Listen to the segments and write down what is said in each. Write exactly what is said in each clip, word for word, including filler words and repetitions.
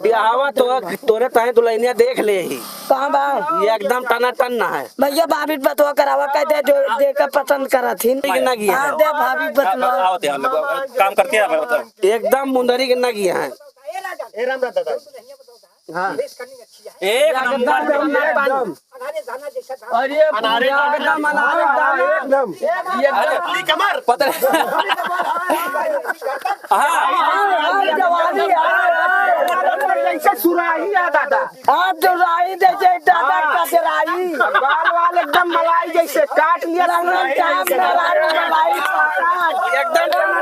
बियाहवा तो तोरे तहे दुल्हनिया देख ले ही। कहाँ बा? ये एकदम टनाटन ना है। भैया, भाभी बतवा करावा, कह दे जो देकर पसंद करत हिन। ठीक ना किया हाँ, है। दे भाभी बतवा। बताओ, ते हम लोग काम करते हैं, हमें बताओ। एकदम मुंदरी के ना किया है। ए राम राम दादा। हाँ। एक नंबर। एकदम। अरे, अनारे एकदम, अनारे एकदम। ये अरे, पतली कमर। पतली। हाँ। हाँ, जवानी है। जैसे सुराही है दादा। हाँ, सुराही जैसे दादा हाँ। कजराही। बाल वाल एकदम मलाई जैसे काट लिया, लंगन सुराही चाम जैसे। नरारी मलाई पाता। एकदम।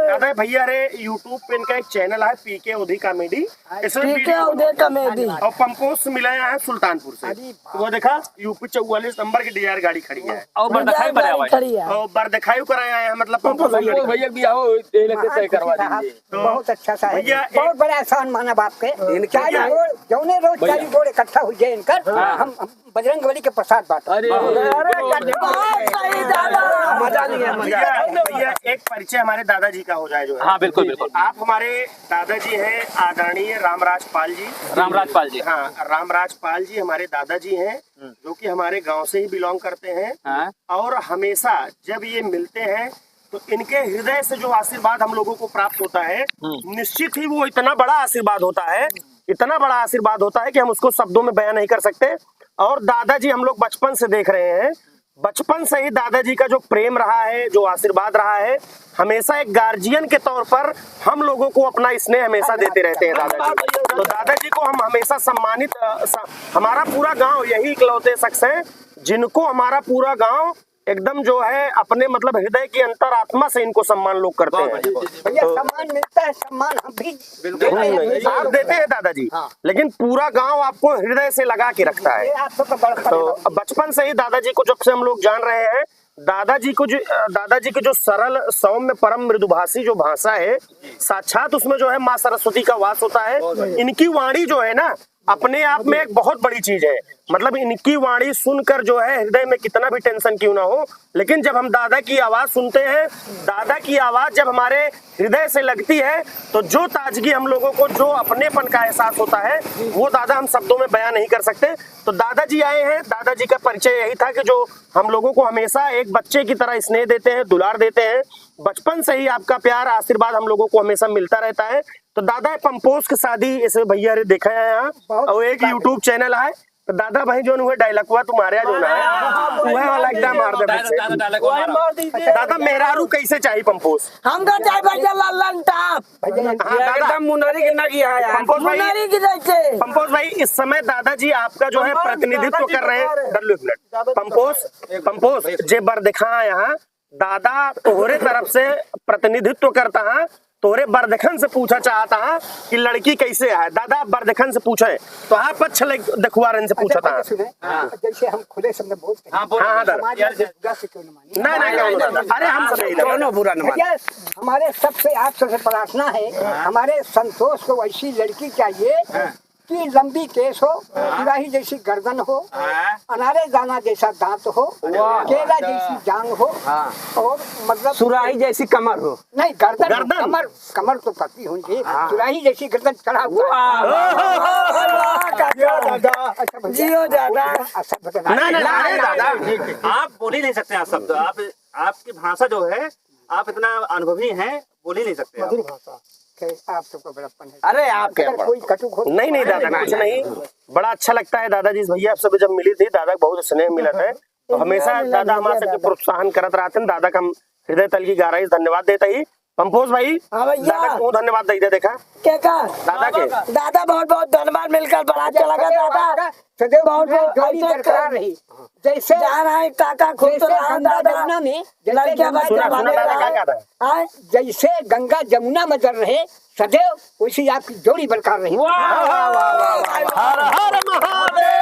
दादा भैया रे, YouTube पे इनका एक चैनल है, पीके ओधी कॉमेडी। इसमें पीके वीडियो ओधी कॉमेडी। और पंपोज से मिले हैं सुल्तानपुर से। अरे वो देखा, यूपी चौवालीस नंबर की डिजायर गाड़ी खड़ी है। और बरदखाई पर आवा है। खड़ी है। और बरदखाई पर आया है, मतलब, पंपोज भैया, भैया भी आओ, ये लगते तय करवा दीजिए। तो बहुत अच्छा सा है। भैया, बहुत एक बड़ा एहसान मानब आपके। इनके चारी क्या ओर, जौने रोज भैया। चारी ओर इकट्ठा हो जाए इनकर, हाँ। हम, हम बजरंग बली के प्रसाद बांटो। अरे, अरे, बहुत सही दादा। मजा नहीं है, मजा। भैया, भैया, एक परिचय हमारे दादाजी का हो जाए जो है। हाँ, बिल्कुल, बिल्कुल। आप हमारे दादाजी हैं आदरणीय रामराज पाल जी। रामराज पाल जी। हाँ, रामराज पाल जी हमारे दादाजी हैं, हम्म। जो कि हमारे गांव से ही बिलोंग करते हैं। हाँ। और हमेशा जब ये मिलते हैं तो इनके हृदय से जो आशीर्वाद हम लोगों को प्राप्त होता है, हम्म। निश्चित ही वो इतना बड़ा आशीर्वाद होता है, इतना बड़ा आशीर्वाद होता है कि हम उसको शब्दों में बयां नहीं कर सकते। और दादाजी हम लोग बचपन से देख रहे हैं, बचपन से ही दादाजी का जो प्रेम रहा है, जो आशीर्वाद रहा है, हमेशा एक गार्जियन के तौर पर हम लोगों को अपना स्नेह हमेशा देते रहते हैं दादाजी। तो दादाजी को हम हमेशा सम्मानित, अ, स-, हमारा पूरा गांव यही इकलौते शख्स हैं जिनको हमारा पूरा गांव एकदम जो है अपने, मतलब, हृदय की अंतरात्मा से इनको सम्मान लोग करते हैं। बहुत बढ़िया, बहुत बढ़िया। भैया, तो सम्मान मिलता है, सम्मान हम भी बिल्कुल। देते हैं। नहीं, नहीं, आप देते हैं दादाजी, हाँ। लेकिन पूरा गांव आपको हृदय से लगा के रखता है। ये आप सबका बड़प्पन है तो बाबूजी। बचपन से ही दादाजी को जब से हम लोग जान रहे हैं, दादाजी को जो, अ, दादाजी की जो सरल, सौम्य, परम मृदुभाषी जो भाषा है, साक्षात उसमें जो है माँ सरस्वती का वास होता है। बहुत बढ़िया। इनकी वाणी जो है ना, अपने आप में एक बहुत बड़ी चीज है। मतलब, इनकी वाणी सुनकर जो है हृदय में कितना भी टेंशन क्यों ना हो, लेकिन जब हम दादा की आवाज सुनते हैं, दादा की आवाज जब हमारे हृदय से लगती है, तो जो ताजगी हम लोगों को, जो अपनेपन का एहसास होता है, वो दादा हम शब्दों में बयां नहीं कर सकते। तो दादाजी आए हैं, दादाजी का परिचय यही था कि जो हम लोगों को हमेशा एक बच्चे की तरह स्नेह देते हैं, दुलार देते हैं। बचपन से ही आपका प्यार, आशीर्वाद हम लोगों को हमेशा मिलता रहता है। तो दादा, पंपोज के शादी इस भैया रे देखा है यहाँ, बहुत और एक अच्छा। YouTube चैनल है, तो दादा भाई जो हुए डायलॉगवा तुम्हारे जो ना है, हाँ, वह वाला एकदम मार दे दादा, बच्चे। दादा, डायलॉगवा मारो। दादा, मेहरारू कैसे चाहिए पंपोज? हमका चाहे भैया लल्लन टाप। हाँ, ये दादा। एकदम मुनरी के ना किया है यार। पंपोज भाई, मुनरी की जैसे। पंपोज भाई, इस समय दादाजी आपका जो है पंपोज, प्रतिनिधित्व दादाजी कर रहे हैं। बता रहे हैं। डर लो एक मिनट। दादाजी पंपोज, बता रहे हैं। पंपोज, जे बरदखा यहाँ, दादा तोहरे तरफ से प्रतिनिधित्व करता है, तोहरे बरदखन से पूछा चाहता है कि लड़की कैसे है। दादा बरदखन से पूछे, तो आप पक्ष ले-, देखुआरन से अच्छा, पूछता है। भैया सुने, हाँ। जैसे हम खुले शब्द में बोलते हैं, हाँ, बोलो। हाँ, हाँ, दादा। समाज में बुरा से क्यों न माने? नहीं, नहीं, नहीं, नहीं, नहीं, नहीं। अरे, हम सब नहीं, दादा। कौनो बुरा न माने। भैया, हमारे सबसे, आप सबसे प्रार्थना है, हाँ। हमारे संतोष को वैसी लड़की चाहिए हाँ। कि लंबी केस हो, हाँ। सुराही जैसी गर्दन हो, हाँ। अनारे दाना जैसा दांत हो, वाह। केला जैसी जांग हो, हाँ। और मतलब सुराही जैसी कमर हो। नहीं, गर्दन, गर्दन। कमर, कमर तो पतली होनी चाहिए। हाँ। सुराही जैसी गर्दन चढ़ा हुआ है। वाह, वाह, वाह, वाह, वाह, वाह, जियो दादा। अच्छा, भैया। जियो दादा। अच्छा, भैया। नहीं, नहीं, अरे दादा, आप बोल ही नहीं सकते हैं शब्द। आप, आपकी भाषा जो है, आप इतना अनुभवी हैं, बोल ही नहीं सकते आप। मधुर भाषा। खैर, आप सबका बड़प्पन है। अरे, आप क्या अगर बड़ा कोई कटुक हो तो नहीं, नहीं, दादा, नहीं, कुछ नहीं। बड़ा अच्छा लगता है दादाजी से, भैया, आप सब जब मिली थी, दादा को बहुत स्नेह मिला था। तो हमेशा दादा हमारे सबके प्रोत्साहन करत रहते हैं। दादा का हम हृदय तल की गहराई से धन्यवाद देते ही। पंपोज भाई, हाँ भैया। दादा को धन्यवाद दे दे, देखा? क्या का? दादा के। दादा, बहुत बहुत धन्यवाद, मिलकर बड़ा अच्छा लगा दादा। सदैव बहुत बहुत जोड़ी ऐसे बरकरार रही। जैसे जा रहा है काका, खुश तो जैसे रहा गंगा दादा। जमुना में, जैसे लड़कियां गंगा बच्चे सुना, सुना, बने दादा, रहे। क्या कहता है? आए? जैसे गंगा जमुना में जल रहे, सदैव वैसी आपकी जोड़ी बरकरार रही। वाह, वाह, वाह, वाह, वाह। हर हर महादेव।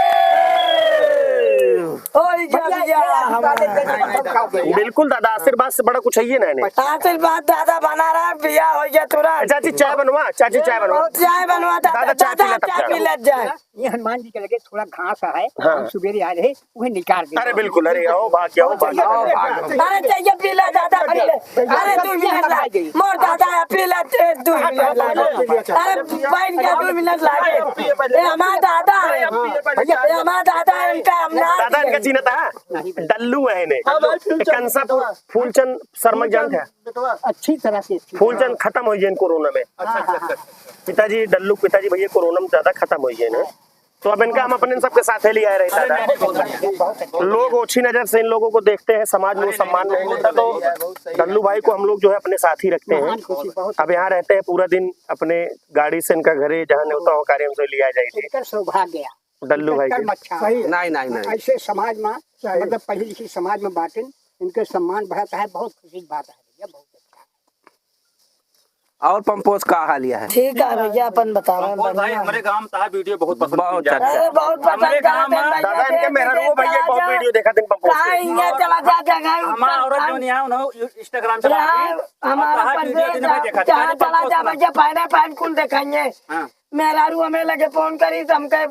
हो गया भैया, बिया ये हमारा। आशीर्वाद दे, दे, दे, दे। बिल्कुल दादा, आशीर्वाद से बड़ा कुछ है ही ना। आशीर्वाद दादा बना रहा, बिया हो गया तुरंत। चाची चाय बनवा, चाची चाय बनवा। चाय बनवा दादा, दादा, चाय पी ले, तब चाय चाय। पी ले जाए। ये हनुमान जी के लगे थोड़ा घास है, हाँ। हम सुबेरे आए रहे, वही निकाल दे। अरे बिल्कुल, अरे आओ भाग्य, आओ भाग्य। अरे चाहिए पी ले दादा, पी ले। अरे दो मिनट लागे। मोर दादा है, पी ले, ए, दो मिनट लागे। अरे बैठ गया, दो मिनट लागे। ये हमारा दादा है। ये हमारा दादा है, इनका हम ना दादा इनका चिन्हता है? डल्लू है ने। हाँ, भाई, फूलचंद। कंसापुर, फूलचंद शर्मा जानते हैं? अच्छी तरह से, अच्छी फूलचंद तरह। खत्म हो गए कोरोना में। अच्छा, अच्छा, अच्छा, अच्छा। पिताजी डल्लू, पिताजी भैया कोरोना में ज्यादा खत्म हो गए ना। तो अब इनका हम अपने सबके साथ ही ले आए रहे दादा। लोग ओछी नजर से इन लोगों को देखते हैं, समाज में वो सम्मान नहीं मिलता, तो डल्लू भाई को हम लोग जो है अपने साथ ही रखते हैं। महान खुशी, बहुत अब यहाँ रहते हैं पूरा दिन, अपने गाड़ी से इनका घरे जहाँ न्योता हो कार्य से ले आए जाए थे। इनकर सौभाग्य है। डल्लू भाई इनकर के। मच्छा। सही। नहीं, नहीं, नहीं। ऐसे समाज में, सही। मतलब पहली ही समाज में बाटिन, इनके सम्मान बढ़ता है, बहुत खुशी की बात है भैया, बहुत अच्छा। और पंपोज का हाल यह है? ठीक है भैया, अपन बतावा, पंपोज भाई, बढ़िया। हमारे गांव में तहार वीडियो बहुत पसंद बहुत किया। अच्छा। अरे, बहुत पसंद हमरे गांव करते हैं में भैया, दादा, इनके देख मेहरारू के भैया, बहुत वीडियो देखा दिन पंपोज कहाँ के। इनके चला जा, जगह हमारा औरत ऊपर। जौन यहाँ उन्हों Instagram चला यहाँ रही है। हमारा और तहार वीडियो दिन भर देखा, जहाँ चला जा भैया, पहने पहन कुल देखाइए। हाँ। मेहरारू हमें लगे फोन करी तो हम कहे,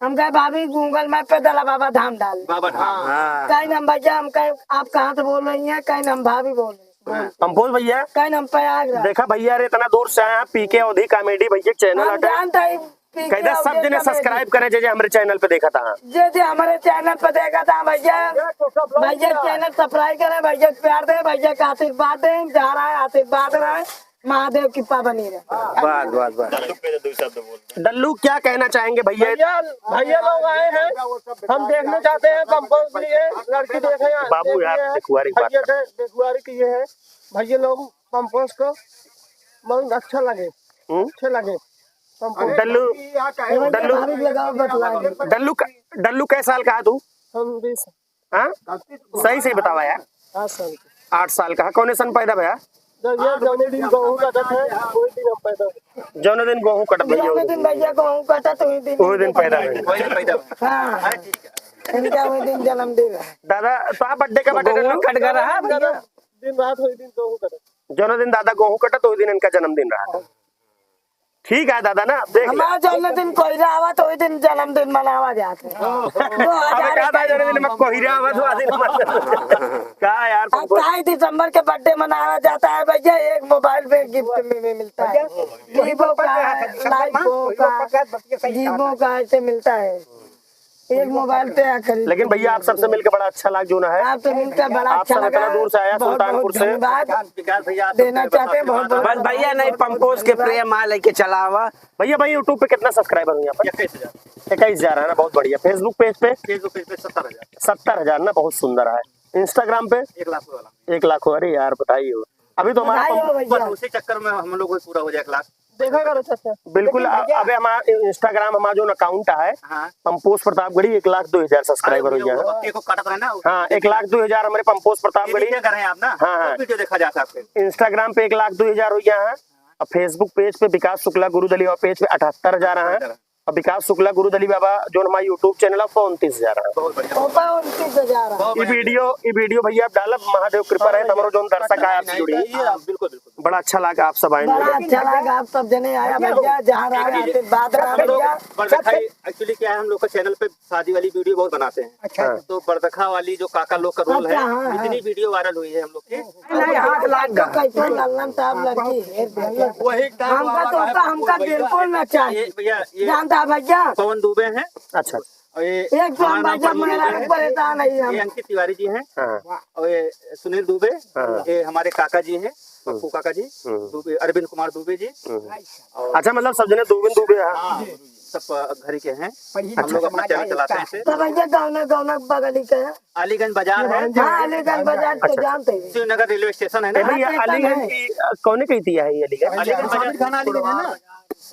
हम कहे, "भाभी, Google Map पे दला बाबा धाम डाल।" बाबा धाम। हाँ। कहीं हम भैया, हम कहे, "आप कहाँ से बोल रही हैं?" कहीं हम भाभी बोल रही हैं। हाँ। पंपोज भैया। कहीं हम प्रयागराज। देखा भैया रे, इतना दूर से आया, पी के अवधी comedy भैया के channel हम हटे। जानते हैं, पी के कहते सब अवधी जने comedy। Subscribe करे, जे जे हमरे channel पे देखा था। जे जे हमरे channel पे देखा था भैया, भैया channel subscribe करे, भैया प्यार दे, भैया का आशीर्वाद दे, जा रहा है आशीर्वाद रहे। महादेव कृपा बनी रहे। बस, बस, बस। डल्लू, क्या कहना चाहेंगे भैया? भैया, भैया लोग आए हैं, हम देखना चाहते हैं, पंपोज लिए लड़की देखे हैं, बाबू यार, देखिए, देखुआरी की बात भैया कर। दे-, देखुआरी की ये है, भैया लोग पंपोज को बहुत अच्छा लगे, हम्म? अच्छे लगे पंपोज। डल्लू, डल्लू, डल्लू कै साल का है तू? हम बीस। हाँ? सही से बतावा यार। आठ साल के। आठ साल का है। कौने सन पैदा भया? जब ये जौने दिन गेहूं कटत है, वही दिन हम पैदा हुए। जौने दिन गेहूं कटत भैया, जौने दिन भैया गेहूं कटत, वही दिन वही दिन पैदा भइल। वही दिन पैदा भइल। हाँ। इनका वही दिन जन्मदिन है। दादा, तो आप birthday का तो birthday गेहूं कट गया रहा भैया। दिन रात वही दिन गेहूं कटत। जौने दिन दादा गेहूं कटत, वही दिन इनका जन्मदिन रहा था। ठीक है दादा ना, देख ले। हमारा जन्मदिन कोहिरा आवा तो वही दिन जन्मदिन मनावा जात है। हाँ। दो हजार अब का इक्कीस जन्मदिन में कोहिरा आवा तो दिन मना-, का यार, अब पंपोज? ढाई दिसंबर के birthday मनावा जाता है भैया, एक mobile पे gift में, में मिलता है। भैया, Vivo का, Oppo का, ऐसे मिलता है। एक mobile पे आ खरीद लेकिन भैया, आप सबसे मिलके बड़ा अच्छा लाग जो ना है। आपसे मिलके बड़ा अच्छा लगा। आप सब इतना दूर से आया, बहुत, सुल्तानपुर बहुत से। धन्यवाद विकास भैया, आप देना सबसे चाहते हैं, बहुत, बहुत बस भैया, नहीं, पंपोज के प्रेम आ लेके चलावा। भैया, भाई, YouTube पे कितना subscriber हुए यहाँ पर? इक्कीस हजार। इक्कीस हजार है ना, बहुत बढ़िया। Facebook page पे? Facebook page पे सत्तर हजार। सत्तर हजार ना, बहुत सुंदर है। Instagram पे? एक लाख वाला। एक लाख हो, अरे यार, बताइए। अभी तो हमारा बताइए पंप- भैया। बस उसी चक्कर में हम लोग को पूरा हो जाए एक लाख। देखा करो चाचा। बिल्कुल, लेकिन भैया अबे हमारा Instagram, हमारा जो account है, हाँ। पंपोज प्रतापगढ़ी, एक लाख दो हजार subscriber अरे हो गया है। वो केक को काटत रहे ना, हाँ, एक लाख दो हजार हमारे पंपोज प्रतापगढ़ी। ये क्या कर रहे हैं आप ना? हाँ, हाँ। वो video देखा जाता है आपके। Instagram पे एक लाख दो हजार हो गया है, और Facebook page पे विकास शुक्ला गुरु दलीवा page पे अठहत्तर हजार है। और विकास शुक्ला गुरु दली बाबा, जो हमारा YouTube channel है, वो उनतीस हजार है। बहुत बढ़िया। ओपा उनतीस हजार है। बहुत ये बढ़िया। Video, ये video भैया आप डालब, महादेव कृपा रहे, हाँ, तमरो जोन दर्शक आए आपसे जुड़ी। ये, ये, हाँ, बिल्कुल, बिल्कुल। बड़ा अच्छा लगा आप सब आए बड़ा मिले। अच्छा लगा आप सब जने आया भैया, जहाँ रहा आशीर्वाद रहा भैया। बरदखाई, actually क्या है, हम लोग का channel पे शादी वाली video बहुत बनाते हैं। अच्छा। हाँ। तो बरदखा वाली जो काका लोग का role अच्छा, है, हाँ, हाँ। इतनी video viral हुई है हम लोग की। नहीं, हाथ लाग गया। कैसे लल्लन साहब लड़की है, भैया। वही time हमका तो होता, हमका बिल्कुल ना चाहिए। ये भैया, ये जानता है भैया? पवन दुबे हैं। अच्छा। और ये एक तो हम हमारा नाम भैया पवन दुबे मेरा है। परेशान है हम। ये अंकित तिवारी जी हैं। हाँ। और ये सुनील दुबे, हाँ। ये हमारे काका जी हैं, पप्पू हम्म। काका जी, हम्म। दुबे, अरविंद कुमार दुबे जी। हम्म। और अच्छा, मतलब सब जने दुबे दुबे हैं। हाँ, सब, अ, घर ही के हैं। हम लोग अपना channel चलाते हैं। तो भैया गौना, गौना बगल ही का है। अलीगंज बाजार है। हाँ, अलीगंज बाजार तो जानते हैं। शिवनगर railway station है ना। ए भैया, हाँ, station अलीगंज है। की, अ, कौने कही थी है ये अलीगंज? अलीगंज बाजार।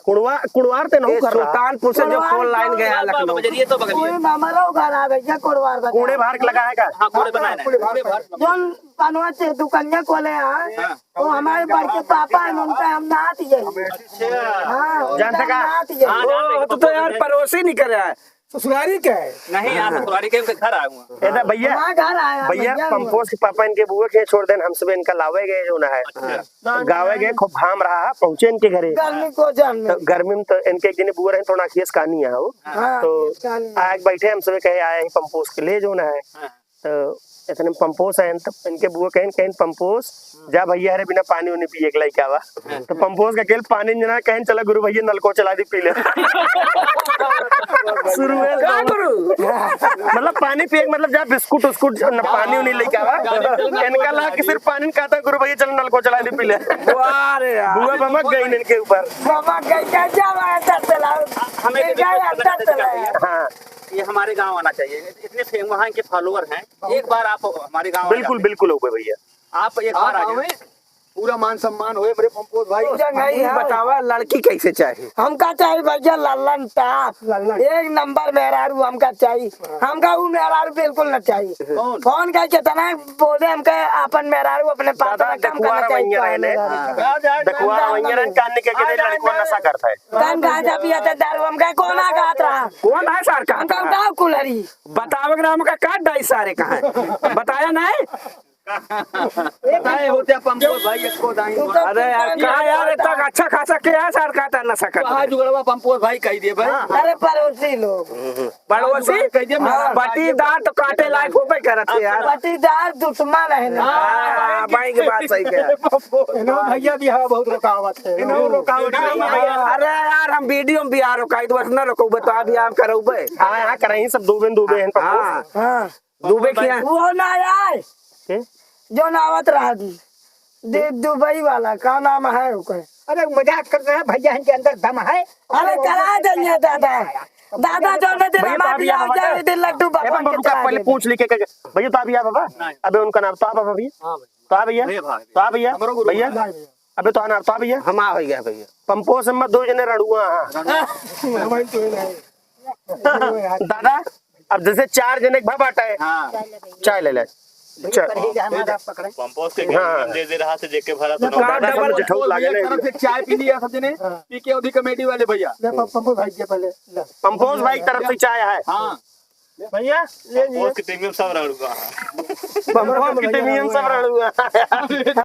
कुड़वा-, कुड़वार ते नहीं ये कर रहा। सुल्तानपुर से जो कुड़वार four line गया लखनऊ। बजरिए तो बगल में। कोई हमारा घर आ भैया, कुड़वार बाजार। कूड़े भार लगा है का? हाँ, कूड़े बनाए हैं। कूड़े भार। जोन पनवा से दुकानिया खोले हैं, हाँ। वो हमारे बड़के पापा हैं, उनका हम नात ही है। अच्छा। हाँ, जानते उनका का? नात ही है। हाँ, जानते ओ, तो, तो यार पड़ोसी नहीं कर रहा है। ससुरारी के है। नहीं, यहाँ ससुरारी के, उनके घर आए हुए हैं। ए दा भैया, हमारे घर आया, भैया, भैया। पंपोज के पापा इनके बुआ के छोड़ देन, हम सब इनका लावे गए जो ना है। अच्छा। गावे गए, खूब घाम रहा है, पहुँचे इनके घरे। गर्मी को जान तो में। गर्मी में तो इनके एक दिन बुआ रहे, थोड़ा अखियस कहानी है वो। हाँ, तो अखियस कहानी है। आए बैठे, हम सब कहे आए हैं पंपोज के ले जो ना है। हाँ। तो इतने में पंपोज आए हैं, तब इनके बुआ कहें, कहें, "पंपोज, जा भैया, हरे बिना पानी उनी पिए के लाइक आवा।" तो पंपोज का खेल पानी जना, कहें, "चला गुरु भैया, नलको चला दी, पी ले।" शुरू है का गुरु? मतलब पानी पिए के मतलब जा बिस्कुट उस्कुट न पानी उनी लेके आवा। इनका ला कि सिर्फ पानी कहता, "गुरु भैया चल नलको चला दी, पी ले।" वाह रे यार। बुआ बमक गई इनके ऊपर। बमक गई, क्या, क्या बात है, चलाओ। हमें ये क्या अंदर चलाओ। हाँ। ये हमारे गांव आना चाहिए। इतने फेम-, वहाँ के फॉलोअर हैं। एक बार आप हमारे गांव आ बिल्कुल, जाते हैं। बिल्कुल हो गए भैया। आप एक बार आप आ जाओ। आवे, पूरा मान सम्मान होए मेरे पंपोज भाई। पूजा नहीं हम है। बतावा, लड़की कैसे चाही? हमका चाही भैया लल्लन टाप, लल्लन। एक नंबर मेहरारू हमका चाही। हमका ऊ मेहरारू बिल्कुल न चाही। कौन? फोन का कितना बोले हमका अपन मेहरारू अपने पास दादा, रखा, हमका दखुआ न चाही रवैया तो रहने। मेहरारू। हाँ। दखुआ रवैया रहने, कान निकल के आ, लड़को आ, नशा करता है। कौन गांजा पिया थे, दारू हमका कौन आ गात रहा? कौन है सरकार? हमका गाँव कुलहरी। बतावे के नाम का काट डाई सारे कहाँ है? बताया नहीं? बताए होते पंपोज भाई, इसको दाई। अरे यार, का यार, इतना अच्छा खासा क्या है सरकार, नशा करता है? जुगड़वा पंपोज भाई कह दिए भाई। अरे पड़ोसी लोग। पड़ोसी? कह दिए, हाँ। पटीदार तो काटे लायक हो पे करत है यार। पटीदार दुश्मन है ना। हाँ, भाई की बात सही कहे। इन्हों भैया भी हवा बहुत रुकावत है। इन्हों रुकावट नहीं है। अरे यार, हम वीडियो में भी आ रुकाई, तो बस ना रुकउबे, तो अभी हम करउबे। हाँ, हाँ, करही सब दुबे, दुबे हैं, हाँ। हाँ। दुबे किया? वो ना आए। के? जो ना आवत रहा जी। दे-, दुबई वाला, का नाम है ओकर? अरे, मजाक कर रहे हैं भैया, इनके अंदर दम है। अरे, करा देंगे दादा। दादा, जो ना दिन भैया, तो हमारे अभी यहाँ आओ बाबा जाए, दिन लड्डू ए, बाबा बाबा, के रुका, चढ़ा पहले देंगे। पूछ ली के, के, के। भैया, तो अभी आ बाबा। नहीं। अबे उनका नाम तो आ बाबा भैया। हाँ भाई। तो आ भैया। अरे भाई। तो आ भैया। हमरो गुरु भैया। भाई। अबे तो आ नाम तो आ भैया। हम आ हो गया भैया। पंपोज हम दो जने रड़ुआ, हाँ। हमारे तो है नहीं। दादा, अब जैसे चार जने के भाई बाटा है। हाँ। चाय ले ले। चाय। पंपोज के हाँ। दे दे रहा से जेके भरा तो ना। दादा, हम डबल जेठऊ लागे भैया नहीं। तरफ से चाय पी लिया सब जने। हाँ। पी के अभी कॉमेडी वाले भैया। ले, पं-, पंपोज भाई के पहले, ले। पंपोज भाई की तरफ से चाय है। हाँ। भैया, ले लिए। पंपोज की टीम में सब रड़ुआ। पंपोज की टीम में सब रड़ुआ।